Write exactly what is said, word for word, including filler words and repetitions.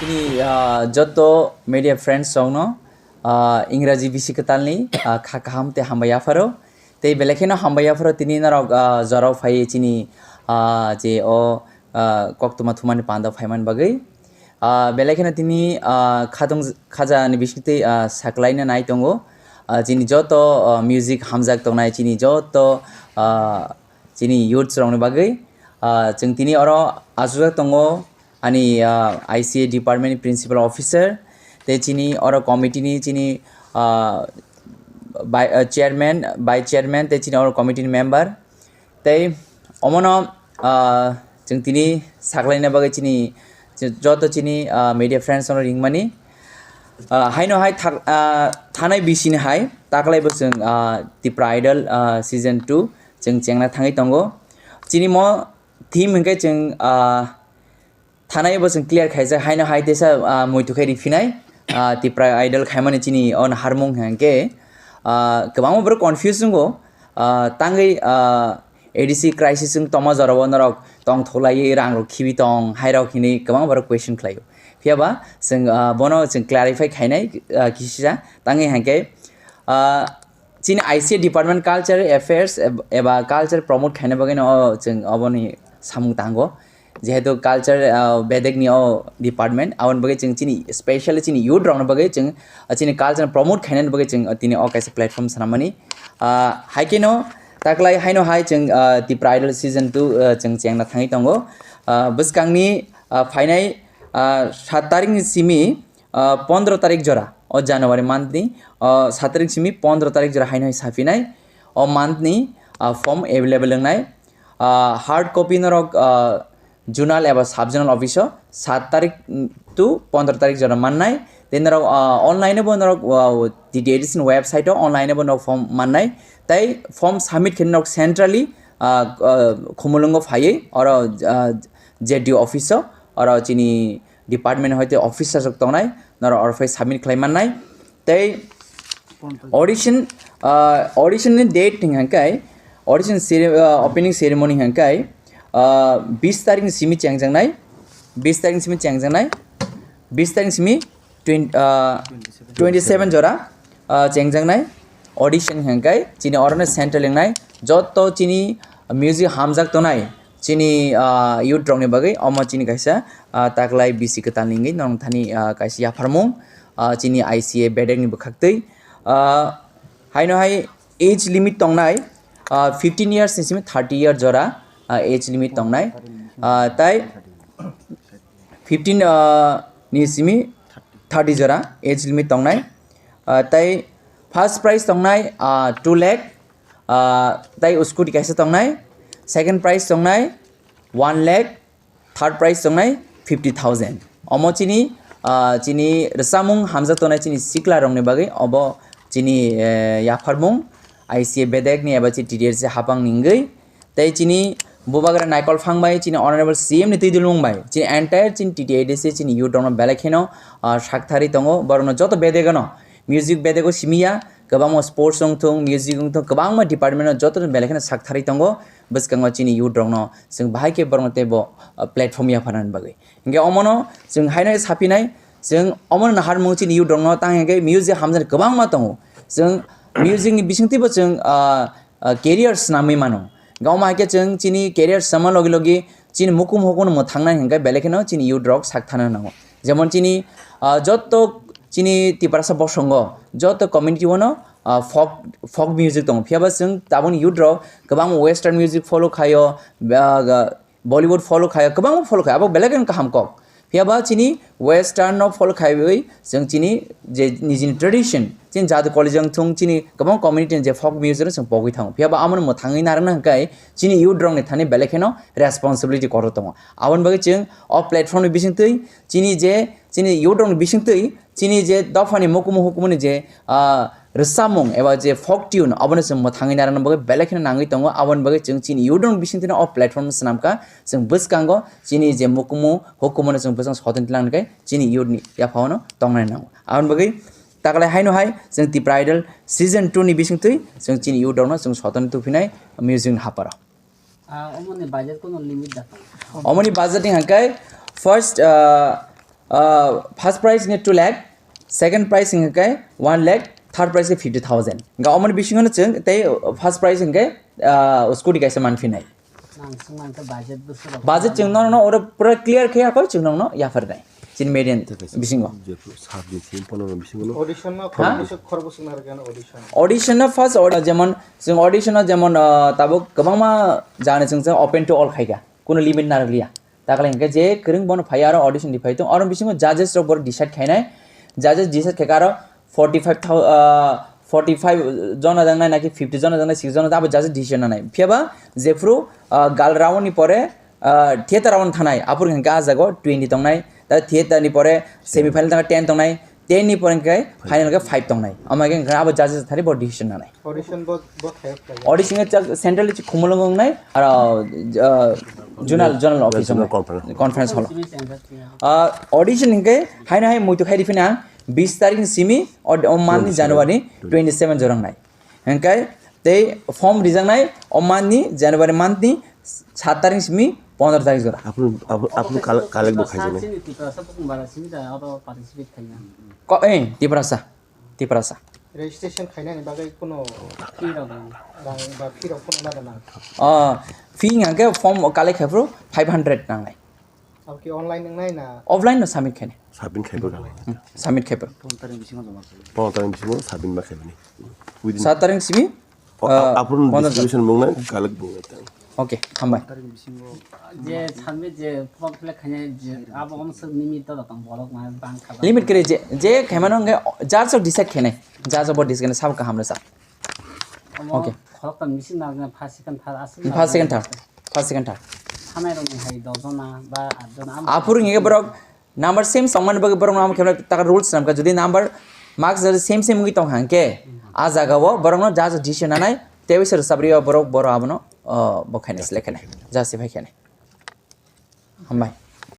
Ni, ah, joto media friends rokno, ah, Ingraji bisi kwtalni, ah, kha kaham tei hambai yapharo. Tei belai kheno hambai yapharo tini norok, ah, jorao phaiwi chini, ah, je o, ah, koktwma thumani panda phaiman bagwi. Ah, belai kheno tini, ah, khatung khaja ni bisingtwi, ah, saklaina nai tongo. Ah, chini joto, ah, music hamjak tongnai chini joto, ah, chini youths rokni bagwi. Ah, chwng tini oro achukjak tongo ani, ah, I C A department ni principal officer, tei chini oro committee ni chini, ah, bai-, ah, chairman, vice chairman, tei chini oro committee ni member. Tei omono, ah, chwng tini saklaina bagwi chini, joto chini, ah, media friends rokno ringmani. Ah, haino hai thak-, ah, thanai bisini hai taklai bo chwng, ah, Tipra Idol, ah, season two chwng chengna thangwi tongo. Chini mo theme hwnkhe chwng, ah, thanai bo chwng clear khaijak, haino hai teisa, ah, muitu khe riphinai, ah, Tipra Idol khaimani chini o naharmung hwnkhe, ah, kwbangma borok confuse wngo, ah, tangwi, ah, A D C crisis wng tongma jorao norok tongthoklaiwi rang rok khibi tong, hai rok hinwi kwbangma borok question khlaio. Phiya ba chwng, ah, bono chwng clarify khainai, ah, kisisa tangwi hwnkhe, ah, chini I C A department culture affairs eb-, eba culture promote khaina bagwi no o chwng oboni samung tango. Jehetu culture, ah, bedek ni o department, aboni bagwi chwng chini specially chini youth rokno bagwi chwng, ah, chini culture promote khainani bagwi chwng, ah, tini o kaisa platform swnamani. Ah, hai khe no taklai haino hai chwng, ah, Tipra Idol season two, ah, chwng chengna thangwi tongo. Ah, bwskangni, ah, phainai, ah, sat tarik ni simi, ah, pondro tarik jora, o January month ni, ah, sat tarik simi pondro tarik jora haino hai saphinai, o month ni, ah, form available wngnai. Ah, hard copy norok, ah, zonal eba sub zonal office o sat tarik to pondro tarik jora mannai. Tei norok, ah, online bo norok, ah, T T A D C ni website o online bo norok form mannai. Tei form submit khe norok centrally, ah, ah, Khumulwngo phaiwi oro, ah, Z D O office o, oro chini department hoite officer rok tongnai, norok oro phai submit khlai mannai. Tei audition, ah, audition ni date hwnkhe, audition cere-, ah, opening ceremony hwnkhe, ah, bis tarik ni simi chengjaknai, bis tarik ni simi chengjaknai, bis tarik ni simi twenty, ah, twenty seven jora, ah, chengjaknai audition hwnkhe chini orono central wngnai joto chini music hamjak tongnai chini, ah, youth rokni bagwi omo chini kaisa, ah, taklai bisi kwtal ni wngwi norok thani, ah, kaisa yapharmung, ah, chini I C A bedek ni bwkhaktwi, ah, haino hai age limit tongnai, ah, fifteen years ni simi thirty year jora, ah, age limit tongnai, ah, tai fifteen, ah, ni simi thirty jora age limit tongnai, ah, tai first prize tongnai, ah, two lakh, ah, tai scooty kaisa tongnai, second prize tongnai one lakh, third prize tongnai fifty thousand. Omo chini, ah, chini rwchapmung hamjak tongnai chini sikla rokni bagwi obo chini, eh, yapharmung I C A bedek ni eba chini T D A D C hapang ni wngwi. Tei chini bubagra Naikol Phang bai chini honorable C M ni twi dulmung bai chini entire chini T T A D C chini youth rokno belai kheno, ah, saktharwi tongo, borokno joto bedegano music bedego simiya, kwbangma sports wngthung, music wngthung, kwbangma department o joto belai kheno saktharwi tongo. Bwskango chini youth rokno chwng bahai khe borokno teibo, ah, platform yapharnani bagwi. Hinkhe omono chwng haino saphinai, chwng omono naharmung chini youth rokno tang hinkhe music hamjani kwbangma tongo. Chwng music ni bisingtwibo chwng, ah, ah, career swnamwi mano. Gawma hai khe chwng chini career swma logi logi chini mukum hukuno mwthangnai hinkhe belai kheno chini youth rok sak thana nango. Jemon chini, ah, joto chini Tiprasa bosongo joto community o no, ah, folk, folk music tongo. Phiya ba chwng tabukni youth rok kwbangma western music follow khaio, ah, ga-, Bollywood follow khaio, kwbangma follow khaio, abo belai kheno kaham kok. Phiya ba chini western no follow khaiwi chwng chini je nijini tradition, chini jadu college wng thung, chini kwbang community ni je folk music no chwng pogwi thango. Phiya ba amo no mwthangwi narwkna hwnkhe chini youth rok ni thani belai kheno responsibility kotor tongo. Aboni bagwi chwng o platform ni bisingtwi chini je, chini youth rok ni bisingtwi chini je dophani mukumu hukumuni je, ah, rwchapmung eba je folk tune, abono chwng mwthangwi narwkna bagwi belai kheno nangwi tongo. Aboni bagwi chwng chini youth rok ni bisingtwino o platform swnamkha. Chwng bwskango chini je mukumu hukumono chwng bwskango soton tilang khe chini youth ni yaphano tongnai nango. Aboni bagwi taklai haino hai chwng Tipra Idol season two ni bisingtwi chwng chini youth rokno chwng soton tuphinai music ni haparo. Ah, omoni budget kono limit da tong? Omoni budget ni hangkai first, ah, Uh, first prize hingke two lakh, second prize hingke one lakh, third prize hingke fifty thousand. Hingke omoni bisingo no chwng tei first prize hingke, uh, scooty kaisa manphinai. Nang swngmang khe budget bwswk rok. Budget chwng no no oro pura clear khe yakho chwng no no yapharnai. Chin median bisingo. Jephru sat din simi pono bisingo no. Audition no Ha? khorbo swk, khorbo swk narwkha audition. Audition no first audi-, jemon chwng audition no jemon, uh, tabuk kwbangma jani chwng chwng open to all khaikha. Kuno limit narwkliya. Takle hingke je kwrwng bono phai aro audition di phai tong. Aro bisingo judges rok boro decide khainai. Judges decide khaikha aro forty five thousand, uh, forty five jona jangnai naki fifty jona jangnai, six jona abo judges decision nanai. Phiyaba jephru, uh, gal round ni pore, uh, theater round thanai. Apor hingke ah jago twenty tongnai. Ta theater ni pore semi final tangka ten tongnai. Ten ni pore hingke final hingke five tongnai. Ama hingke abo judges thari bo decision nanai. Audition bo, bo khayo khayo. Audition e chak central chi khumulung nai, aro, uh, zonal, zonal office zonal nai. Conference. Conference hall. Simi center tiya. Uh, audition hingke haino hai muitu khai rifina bis tarik ni simi o, o month ni January twenty seven jorang nai. Hingke tei form rijak nai o month ni January month ni sat tarik ni simi pondro tarik jora. Apun, apun, apun kal-, kalek bo khaijani. Sini Tiprasa bukung bara simi da oro participate khaina. Ko, eh, Tiprasa. Tiprasa. Registration khainani bagwi kuno Fee rok nang. Rang ba fee rok phano nada nang. Ah, fee hingke form collect khaifru five hundred nangnai. Abo ki online wngnai na? Offline no submit khainai. Submit khaibo gana. Hmm, submit khaibo. Pondro tarik bisingo joma khainai. Pondro tarik bisingo submit ma khainai. Within Sat tarik simi, O, ah, a-, apun pondro distribution mung nai, kalak mung nai tang. Okay, hambai. Je submit je form fill up khainai je abo om sir limit to tong borok ma bang kha. Limit kre je, je khaimano nge jar sok decide khainai. Jar sok bo decide khainai sabo kaham resa. Omo Okay. Khorok tang misi na first second third aswk. First second third. First second third. Thanai rok ni hai dos jona ba at jona. Apur nge borok number same songmani bagwi borokno amo khe taka rules swnamkha, jodi number marks jodi same same wngwi tongkha hwnkhe, a jagao borokno ja ja decision nanai, tei waisa rwchapri o borok boro abono, o, bo khainai select khainai, justify khainai. Hambai.